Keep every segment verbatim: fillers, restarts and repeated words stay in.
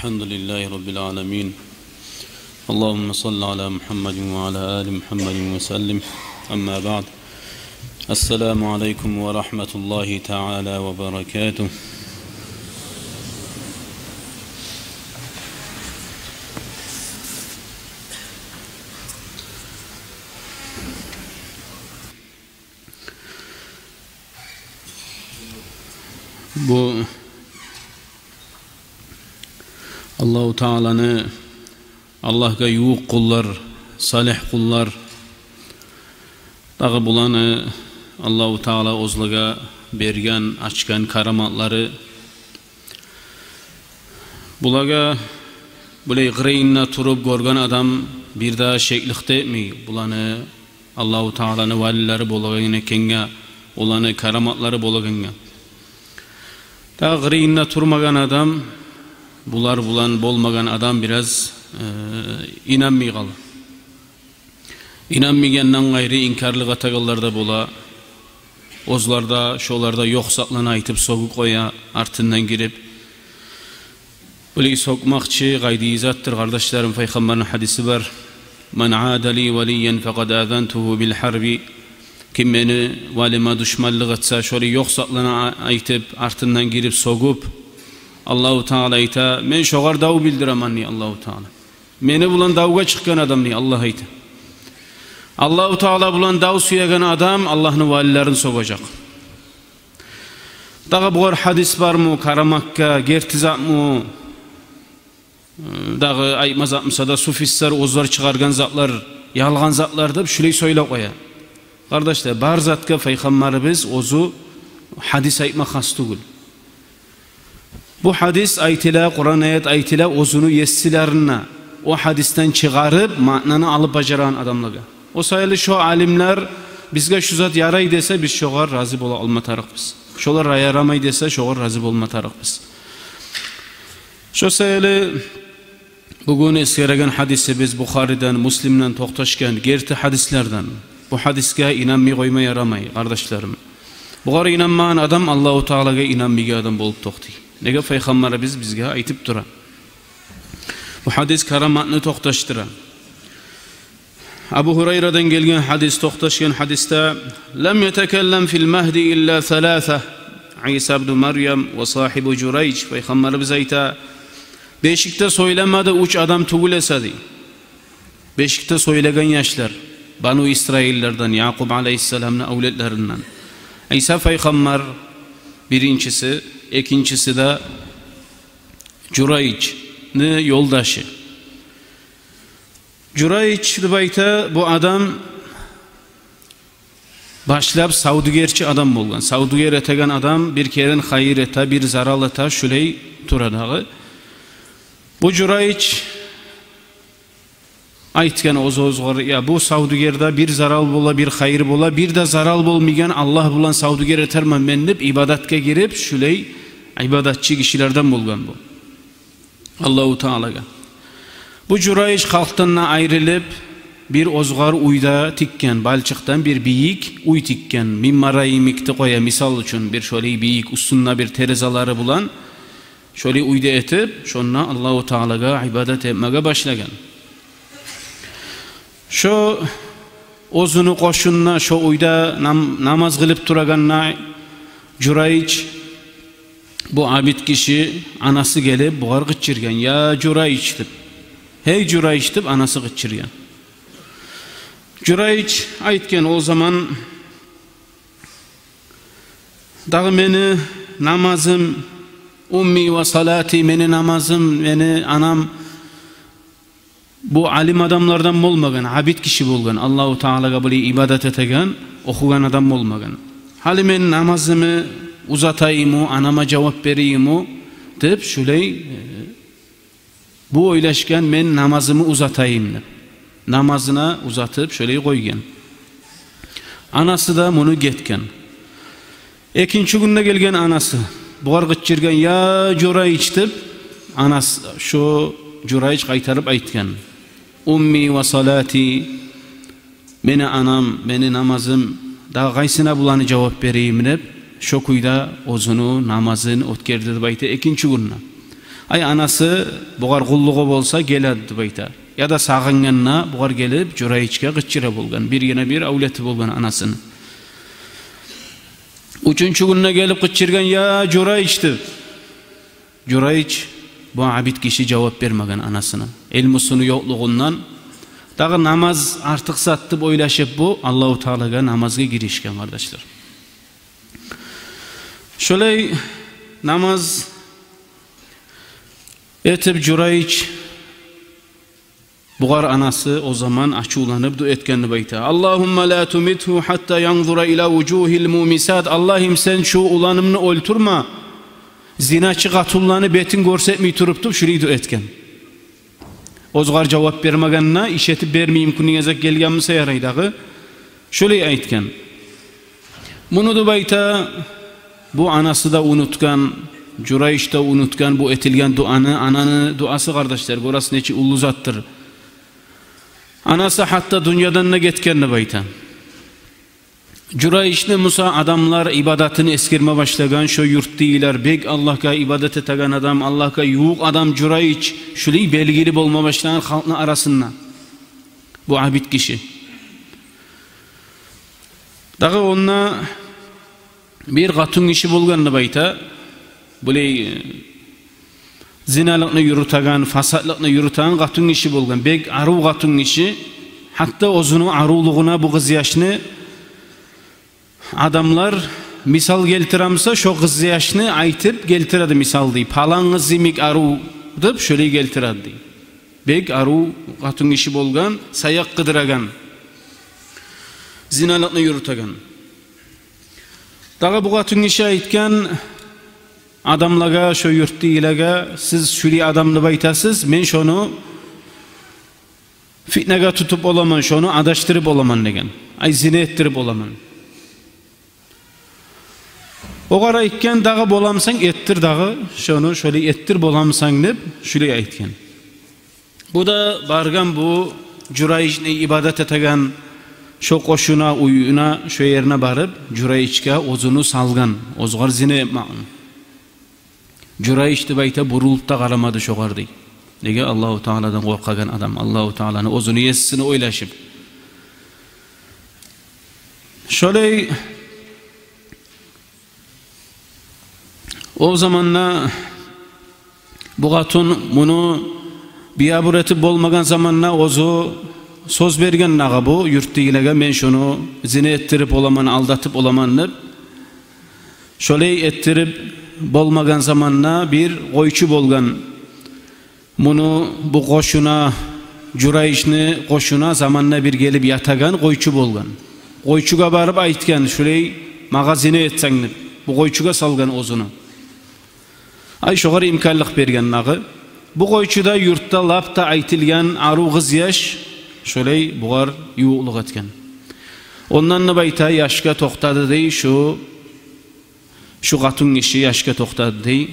الحمد لله رب العالمين. اللهم صل على محمد وعلى آل محمد وسلم. أما بعد. السلام عليكم ورحمة الله تعالى وبركاته. Бу Аллагьу Тааланы, Аллагьгъа ювукъ къуллар, салигь къуллар, дагъы буланы Аллагьу Таала оьзлеге берген, ачгъан караматлары. Булагъа булай къырыйында туруп гёрген адам бир де шеклик де этмей, буланы Аллагьу Тааланы валилери болагъан экенге, оланы караматлары болагъангъа. Дагъы къырыйында турмагъан адам, булар булан болмагъан адам бираз, э, инанмай къала. Инанмайгъандан къайры инкарлыкъ этегенлер де бола. Оьзлер де, шолар да ёкъ затланы айтып сёгюп къоя, артындан гирип. Булай сёкмекчи къайдагъы затдыр, къардашларым, Пайхаммарны гьадиси бар: «من عادى لي وليا فقد آذنته بالحرب». Ким мени валиме душманлыкъ этсе, шолай ёкъ затланы а-, айтып, артындан гирип сёгюп, Аллагьу Таала айта, мен шогъар дав билдиремен, дей Аллагьу Таала. Мени булан давгъа чыкъгъан адам, дей Аллагь айта. Аллагьу Таала булан дав сюеген адам Аллагьны валилерин сёгежек. Дагъы бугъар гьадис бармы, караматгъа, герти затмы? Дагъы айтма зат буса да, суфистлер оьзлер чыгъаргъан затлар, ялгъан затлар деп шулай сёйлеп къоя. Къардашлар, бар затгъа Пайхаммарыбыз оьзю гьадис айтма хас тюгюл. Бу гьадис айтыла, Къуран аят айтыла оьзюню есилерине, о гьадисден чыгъарып маънаны алып бажарагъан адамлагъа. О саялы шо алимлер бизге шу зат ярай десе, биз шогъар рази бола алма тарыкъбыз. Шолар ярамай десе, шогъар рази болма тарыкъбыз. Шо саялы бугюн эсгереген гьадисибиз Бухариден, Муслимден токъташгъан герти гьадислерден. Бу гьадисге инанмай къойма ярамай, къардашларым. Бугъар инанмагъан адам Аллагьу Таалагъа инанмайгъан адам болуп токътай. Неге, Пайхаммарыбыз бизге айтып тура. Бу гьадис караматны токъташдыра. Абу Гьурайрадан гелген гьадис, токъташгъан гьадисде: «لم يتكلم في المهد إلا ثلاثة: عيسى ابن مريم وصاحب جريج». Пайхаммарыбыз айта, бешикде сёйлемеди уьч адам тюгюл эсе, дей. Бешикде сёйлеген яшлар, Бану Исраиллерден, Якъуб алейгьиссаламны авлетлеринден. Иса пайхаммар биринчиси, экинчиси де Журайжны ёлдашы. Журайж деп айта, бу адам башлап савдюгерчи адам болгъан. Савдюгер этеген адам бир керен хайыр эте, бир зарал эте, шулай тура дагъы. Бу Журайж айтгъан оьз-оьзюне: «Я, бу савдюгерде бир зарал бола, бир хайыр бола, бир де зарал болмайгъан Аллагь булан савдюгер этермен мен», — деп, ибадатгъа гирип, шулай ибадатчы гишилерден болгъан бу. Аллагьу Таалагъа. Бу Журайж халкъдан да айрылып, бир оьзгъар уьй де тикген, балчыкъдан бир бийик уьй тикген, минара йимик де къоя, мисал учун, бир шолай бийик, уьстюнде бир терезалары булан, шолай уьй де этип, шонда Аллагьу Таалагъа ибадат этмеге башлагъан. Шо оьзюню къошунда, шо уьйде нам-, намаз къылып турагъанда, Журайж, бу абид гиши, анасы гелип, бугъар къычыргъан: «Я Журайж», — деп. «Гьей Журайж», — деп анасы къычыргъан. Журайж айтгъан о заман: «Дагъы мени намазым, умми ва салати, мени намазым, мени анам бу алим адамлардан болмагъан, абид гиши болгъан, Аллагьу Таалагъа булай ибадат этеген, охугъан адам болмагъан. Гьали мен намазымны узатайыммы, анама жавап берейимми?» — деп, шулай, э, бу ойлашгъан: «Мен намазымны узатайым», — деп. Намазын узатып, шолай къойгъан. Анасы да муну гетген. Экинчи гюнде гелген анасы. Бугъар къычыргъан: «Я Журайж», — деп, анасы, шо Журайж къайтарып айтгъан: «Умми ва салати, мени анам, мени намазым, дагъы къайсына буланы жавап берейим?» — деп, шо кюйде оьзюню намазын оьтгерди деп айта экинчи гюнде. Ай, анасы бугъар къуллугъу болса геледи деп айта. Яда сагъынгъанда бугъар гелип Журайжгъа къычыра болгъан. Биргине-бир авлети болгъан анасыны. Уьчюнчю гюнде гелип къычыргъан: «Я Журайж», — деп. Журайж, бу абид гиши, жавап бермеген анасына. Илмусуну ёкълугъундан дагъы намаз артыкъ зат деп ойлашып, бу Аллагьу Таалагъа намазгъа гиришген, къардашлар. Шолай намаз этип Журайж, бугъар анасы о заман ачувланып дуа этген деп айта: «Аллагьумма ла тумитгьу гьатта янзура ила вужугьил мумисат». «Аллагьым, сен шу уланымны оьлтюрме, зиначы къатунланы бетин гёрсетмей туруп», — деп шулай дуа этген. Оьзюгер жавап бермегенине, иш этип бермейим, кюнюне гезек гелген буса ярай дагъы. Шулай айтгъан. Муну деп айта, бу анасы да унутгъан, Журайж да унутгъан бу этилген дуаны. Ананы дуасы, къардашлар, гёресиз, нечик уллу затдыр. Анасы гьатта дюньядан да гетген деп айта. Журайжны буса адамлар ибадатын эсгерме башлагъан, шо юртдагъылар: «Бек Аллагьгъа ибадат этеген адам, Аллагьгъа ювукъ адам Журайж», — шулай белгили болма башлагъан халкъны арасында бу абид гиши. Дагъы онда бир къатун гиши болгъан деп айта. Булай зиналыкъны юрютеген, фасатлыкъны юрютеген къатун гиши болгъан. Бек арив къатун гиши. Гьатта оьзюню аривлугъуна бу къызъяшны адамлар мисал гелтире буса, шо къызъяшны айтып гелтиреди мисал, дей. «Палан къыз йимик арив», — деп шолай гелтиреди, дей. Бек арив къатун гиши болгъан, саякъ къыдырагъан, зиналыкъны юрютеген. Дагъы бу къатун гиши айтгъан адамлагъа, шо юртдагъылагъа: «Сиз шулай адам деп айтасыз, мен шону фитнагъа тутуп боламан, шону адашдырып боламан», — деген. Ай, зина этдирип боламан. Огъар айтгъан: «Дагъы боламысан, этдир дагъы шону, шолай этдир боламысан», — деп шулай айтгъан. Бу да баргъан бу Журайжны ибадат этеген шо къошуна, уьюне, шо ерине барып, Журайжгъа оьзюню салгъан, оьзюгер зина этмекни. Журайж деп айта, бурулуп да къарамады шогъар, дей. Неге? Аллагьу Тааладан къоркъагъан адам, Аллагьу Тааланы, оьзюню есисин ойлашып. Шолай о заманда бу къатун муну биябур этип болмагъан заманда оьзю сёз берген дагъы бу юртдагъылагъа: «Мен шону зина этдирип боламан, алдатып боламан», — деп. Шолай этдирип болмагъан заманда бир къойчу болгъан. Муну бу къошуна, Журайжны къошуна заманда бир гелип ятагъан къойчу болгъан. Къойчугъа барып айтгъан: «Шулай магъа зина этсенг», — деп, бу къойчугъа салгъан оьзюню. Ай, шогъар имканлыкъ берген дагъы. Бу къойчу да юртда лап да айтылгъан арив къызъяш, шолай бугъар ювукълукъ этген. Ондан деп айта, яшгъа токътады, дей, шу, шу къатун гиши яшгъа токътады, дей.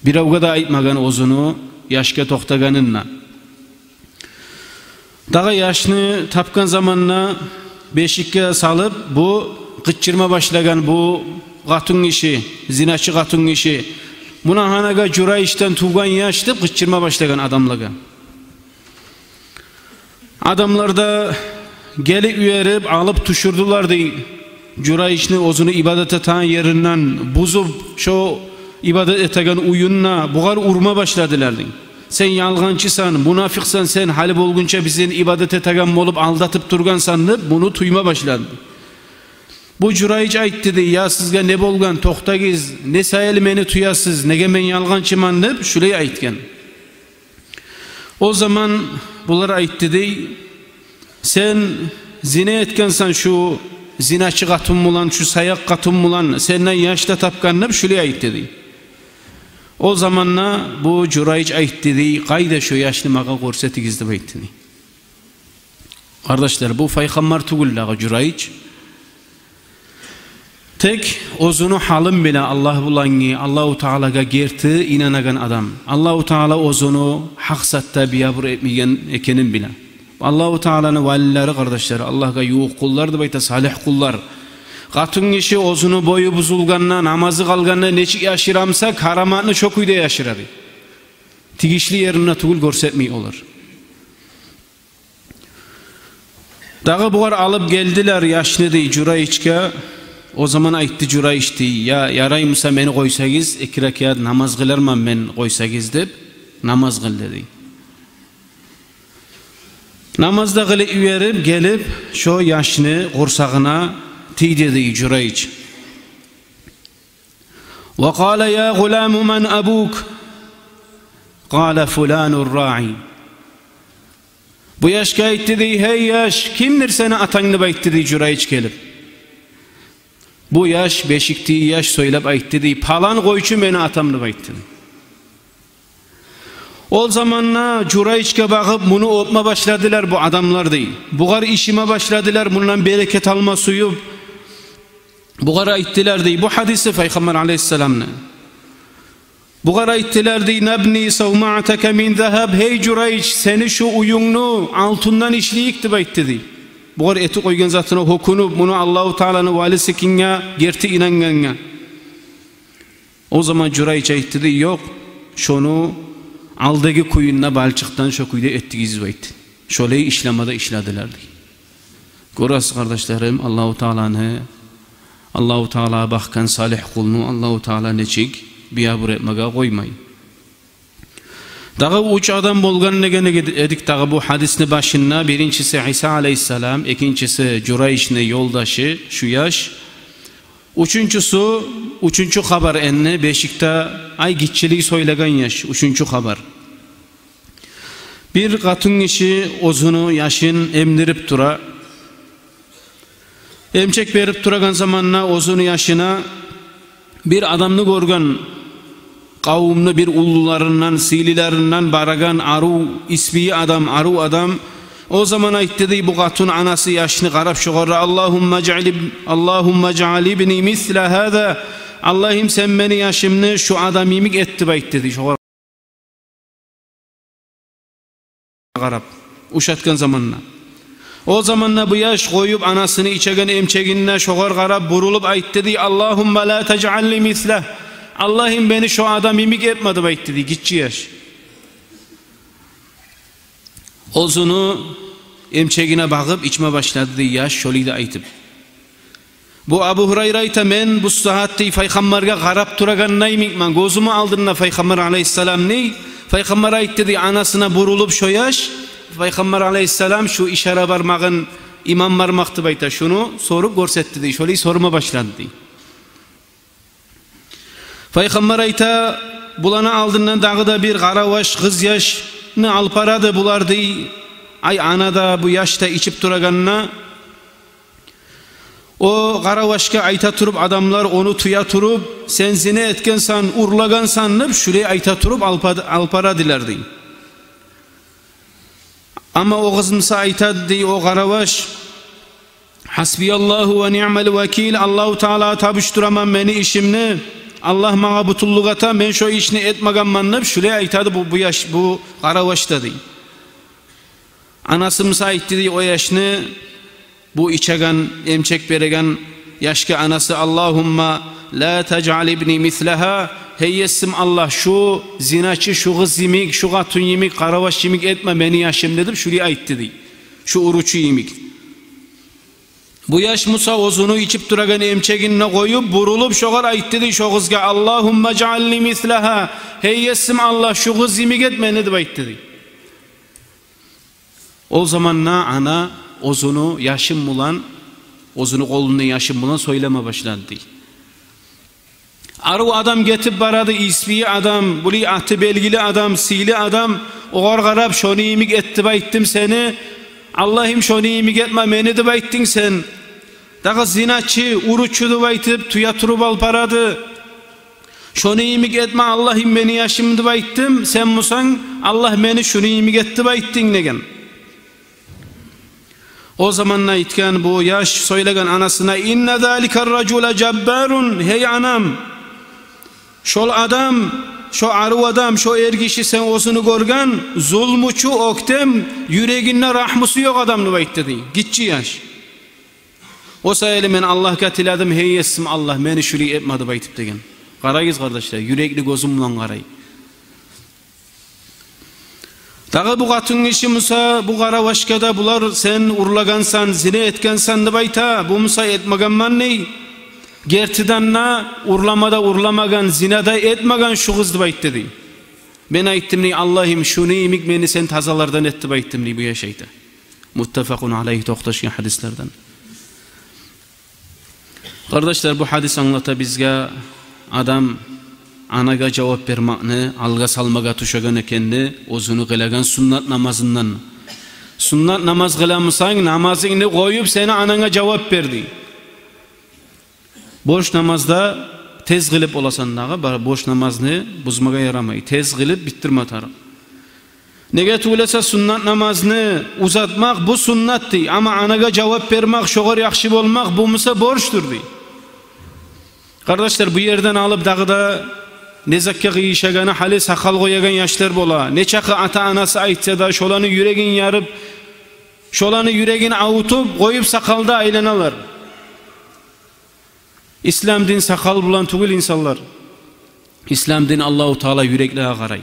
Биревге де айтмагъан оьзюню яшгъа токътагъанын да. Дагъы яшны тапгъан заманда бешикге салып, бу къычырма башлагъан, бу къатун гиши, зиначы къатун гиши: «Муна гьанагъа Журайждан тувгъан яш», — деп къычырма башлагъан адамлагъа. Адамлар да гелип, уьерип, алып тюшюрдюлер, дей, Журайжны оьзюню ибадат этеген еринден, бузуп, шо ибадат этеген уьюн де бугъар урма башладылар, дей. «Сен ялгъанчысан, мунафикъсан, сен гьали болгъунча бизин ибадат этеген болуп алдатып тургъансан», — деп, муну тюйме башлады. Бу Журайж айтды, дей: «Я, сизге не болгъан? Токътагъыз, не саялы мени тюесиз, неге мен ялгъанчыман?» — деп, шулай айтгъан. О заман булар айтды, дей: «Сен зина этгенсен шу зиначы къатун булан, шу саякъ къатун булан, сенден яш да тапгъан», — деп шулай айтды, дей. О заманда бу Журайж айтды, дей: «Къайда шо яшны, магъа гёрсетигиз», — деп айтды, дей. Къардашлар, бу пайхаммар тюгюл дагъы Журайж. Тек оьзюню гьалын биле, Аллагь булангъы, Аллагьу Таалагъа герти инанагъан адам. Аллагьу Таала оьзюню гьакъ затда биябур этмейген экенин биле. Аллагьу Тааланы валилери, къардашлар, Аллагьгъа ювукъ къуллар деп айта, салигь къуллар. Къатын гиши оьзюню бою бузулгъанда, намазы къалгъанда нечик яшыра буса, караматны шо кюйде яшыра дей. Тийишли ерине тюгюл гёрсетмей олар. Дагъы бугъар алып гелдилер яшны дей Журайжгъа. О заман айтды Журайж дей: «Я, ярай буса, мени къойсагъыз, эки ракаат намаз къыларман мен, къойсагъыз», — деп, намаз къылды дей. Намаз да къылып йиберип, гелип, шо яшны къурсагъына тийди дей Журайж. «Ва къала: я гъуламу, ман абук?» «Къала: фуланур раъи». Бу яшгъа айтды дей: «Гьей яш, кимдир сени атанг?» — деп айтды дей Журайж гелип. Бу яш, бешикдеги яш сёйлеп айтды дей: «Палан къойчу мени атам», — деп айтды дей. Ол заманда Журайжгъа багъып, муну оьпме башладылар бу адамлар дей. Бугъар ишиме башладылар, мундан берекет алма сююп, бугъар айтдылар дей, бу гьадиси Пайхаммар алайгьиссаламны. Бугъар айтдылар дей: «Набни савмаъатака мин загьаб». «Гьей Журайж, сени шу уьюнгню алтындан ишлейик», — деп айтды дей. Бугъар этип къойгъан затына гьёкюнюп, муну Аллагьу Тааланы валиси экенине герти инангъангъа. О заман Журайж айтды дей: «Ёкъ, шону алдагъы кююнде балчыкъдан шо кюйде этдигиз», — деп айтды. Шолай ишлеме де ишледилер дей. Гёресиз, къардашларым, Аллагьу Тааланы, Аллагьу Таалагъа бакъгъан салигь къулну Аллагьу Таала нечик биябур этмеге къоймай. Дагъы уьч адам болгъан деген эдик дагъы бу гьадисни башында. Биринчиси Иса алайгьиссалам, экинчиси Журайжны ёлдашы, шу яш. Уьчюнчюсю, уьчюнчю хабар энни бешикде, ай, гиччилей сёйлеген яш, уьчюнчю хабар. Бир къатын гиши оьзюню яшын эмдирип тура. Эмчек берип турагъан заманда оьзюню яшына бир адамны гёрген, къавумну бир уллуларындан, сыйлыларындан барагъан арив, исбайы адам, арив адам. О заман айтды дей бу къатын анасы яшны къарап шогъар: «Аллагьумма жаъал иб-, Аллагьумма жаъал ибни мисла гьаза». «Аллагьым, сен мени яшымны шу адам йимик эт», — деп айтды дей шогъар къарап, ушатгъан заманда. О заманда бу яш къоюп анасыны ичеген эмчегин де, шогъар къарап бурулуп айтды дей: «Аллагьумма ла тажъални мисла». «Аллагьым, мени шо адам йимик этме», — деп айтды дей гиччи яш. Оьзюню эмчегине багъып ичме башлады дей яш, шолай да айтып. Бу Абу Гьурайра айта: «Мен бу сагьат, — дей, — Пайхаммаргъа къарап турагъанда йимикмен, гёзюмню алдында Пайхаммар алайгьиссалам, — дей. — Пайхаммар айтды, — дей, — анасына бурулуп шо яш». Пайхаммар алайгьиссалам шу ишара бармагъын, иман бармакъ деп айта, шуну соруп гёрсетди дей, шолай сорма башлады дей. Пайхаммар айта: «Буланы алдындан дагъы да бир къараваш къыз яшны алып барады булар, — дей. — Ай, ана да, бу яш да ичип турагъанда, о къаравашгъа айта туруп адамлар, ону тюе туруп: „Сен зина этгенсен, урлагъансан“, — деп, шулай айта туруп алып ба-, алып барадылар», — дей. Амма о къыз буса айтады дей, о къараваш: «Гьасбияллагьу ва ниъмал вакил, Аллагьу Таалагъа тапшураман мени ишимни, Аллагь магъа бютюнлюк эте, мен шо ишни этмегенмен», — деп, шулай айтады бу, бу яш, бу къараваш да дей. Анасы буса айтды дей о яшны, бу ичеген, эмчек береген яшгъа анасы: «Аллагьумма ла тажъал ибни мислагьа». «Гьей Есим Аллагь, шу зиначы, шу къыз йимик, шу къатын йимик, къараваш йимик этме мени яшымны», — деп, шулай айтды дей, шу уручу йимик. Бу яш буса оьзюню ичип турагъан эмчегин де къоюп, бурулуп, шогъар айтды дей, шо къызгъа: «Аллагьумма жъални мислагьа». «Гьей Есим Аллагь, шу къыз йимик эт мени», — деп айтды дей. Ол заманда ана оьзюню яшым булан, оьзюню къолунда яшым булан сёйлеме башлады дей. Арив адам гетип барады, исбайы адам, булай аты белгили адам, сыйлы адам, огъар къарап: «Шону йимик эт деп айтдым сени, Аллагьым, шону йимик этме мени деп айтдынг сен. Дагъы зиначы, уручу деп айтып, тюе туруп алып барады. Шону йимик этме, Аллагьым, мени яшым деп айтдым, сен бусанг: „Аллагь, мени шуну йимик эт деп айтдынг“», — деген. О заманда айтгъан бу яш, сёйлеген анасына: «Инна заликар ражула жаббарун, гьей анам, шол адам, шо арив адам, шо эргиши, сен оьзюню гёрген, зулмучу, оьктем, юрегинде рагьмусу ёкъ адам», — деп айтды дей гиччи яш. О саялы мен Аллагьгъа тиледим: «Гьей Есим Аллагь, мени шулай этме», — деп айтып деген. Къарайгъыз, къардашлар, юрекли гёзюм булан къарай. Дагъы бу къатынгиши буса, бу къаравашгъа да: «Булар сен урлагъансан, зина этгенсен», — деп айта. Бу буса: «Этмегенмен», — дей. Гертиден де, урлама да урламагъан, зина да этмеген шу къыз, деп айтды, дей. Мен айтдым, дей: «Аллагьым, шуну йимик мени сен тазалардан эт», — деп айтдым, дей, бу яш айта. Муттафакъун алайгь, токъташгъан гьадислерден. Къардашлар, бу гьадис англата бизге адам анагъа жавап бермекни алгъа салмагъа тюшеген экенни, оьзюню къылагъан суннат намазындан. Суннат намаз къыламысанг, намазынгны къоюп, сени ананга жавап бер, дей. Борч намазда тез къылып боласан дагъы, бар, борч намазны бузмагъа ярамай. Тез къылып битдирме тарыкъ. Неге тюгюл эсе, суннат намазны узатмакъ — бу суннат, дей. Амма анагъа жавап бермек, шогъар яхшы болмакъ — бу буса борчдур, дей. Къардашлар, бу ерден алып дагъы да не затгъа къыйышагъаны, гьали сакъал къоягъан яшлар бола. Нечакъы ата-анасы айтса да, шоланы юрегин ярып, шоланы юрегин авуртуп, къоюп сакъалда айланалар. Ислам дин сакъал булан тюгюл, инсанлар. Ислам дин, Аллагьу Таала юреклеге къарай.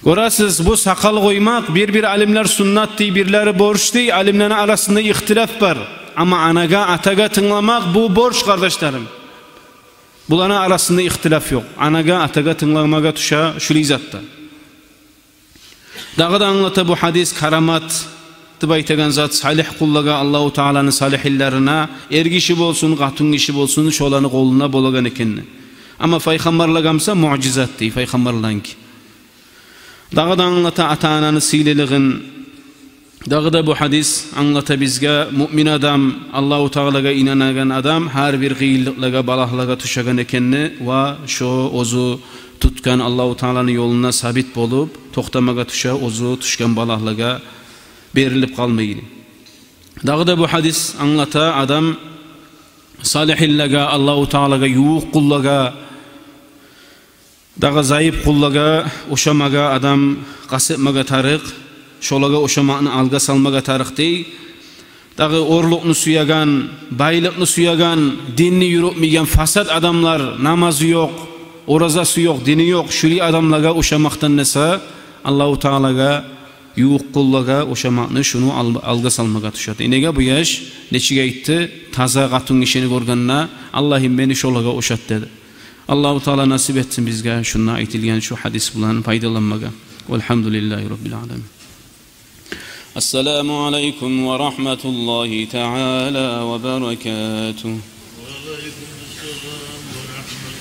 Гёресиз, бу сакъал къоймакъ, бир-бир алимлер суннат дей, бирлери борч дей, алимлени арасында ихтилаф бар. Амма анагъа, атагъа тынгламакъ — бу борч, къардашларым. Буланы арасында ихтилаф ёкъ. Анагъа, атагъа тынгламагъа тюше шулай затда. Дагъы да англата бу гьадис карамат деп айтагъан зат салигь къуллагъа, Аллагьу Тааланы салигьлерине, эргиши болсун, къатынгиши болсун, шоланы къолунда болагъан экенни. Амма пайхаммарлагъа буса муъжизат дей, пайхаммарланки. Дагъы да англата ата-ананы сыйлылыгъын. Дагъы да бу гьадис англата бизге, муъмин адам, Аллагьу Таалагъа инанагъан адам гьар бир къыйынлыкълагъа, балагьлагъа тюшеген экенни ва шо оьзю тутгъан Аллагьу Тааланы ёлунда сабит болуп токътамагъа тюше, оьзю тюшген балагьлагъа берилип къалмайлы. Дагъы да бу гьадис англата, адам салигьлеге, Аллагьу Таалагъа ювукъ къуллагъа, дагъы зайып къуллагъа ошамагъа адам къаст этмеге тарыкъ, шолагъа ошамакъны алгъа салмагъа тарыкъ дей. Дагъы орлукъну сюеген, байлыкъны сюеген, динни юрютмейген фасат адамлар, намазы ёкъ, оразасы ёкъ, дини ёкъ, шулай адамлагъа ошамакъдан эсе, Аллагьу Таалагъа ювукъ къуллагъа ошамакъны, шуну ал-, алгъа салмагъа тюше дей. Неге, бу яш нечик айтды, таза къатынгишини гёргенде: «Аллагьым, мени шолагъа ошат», — деди. Аллагьу Таала насип этсин бизге шунда айтылгъан шу гьадис булан пайдаланмагъа. Валгьамдулиллагьи раббил аламин. Ассаламу алайкум ва рагьматуллагьи таала ва баракатугь. Ва алайкум ассалам ва рагьматуллагьи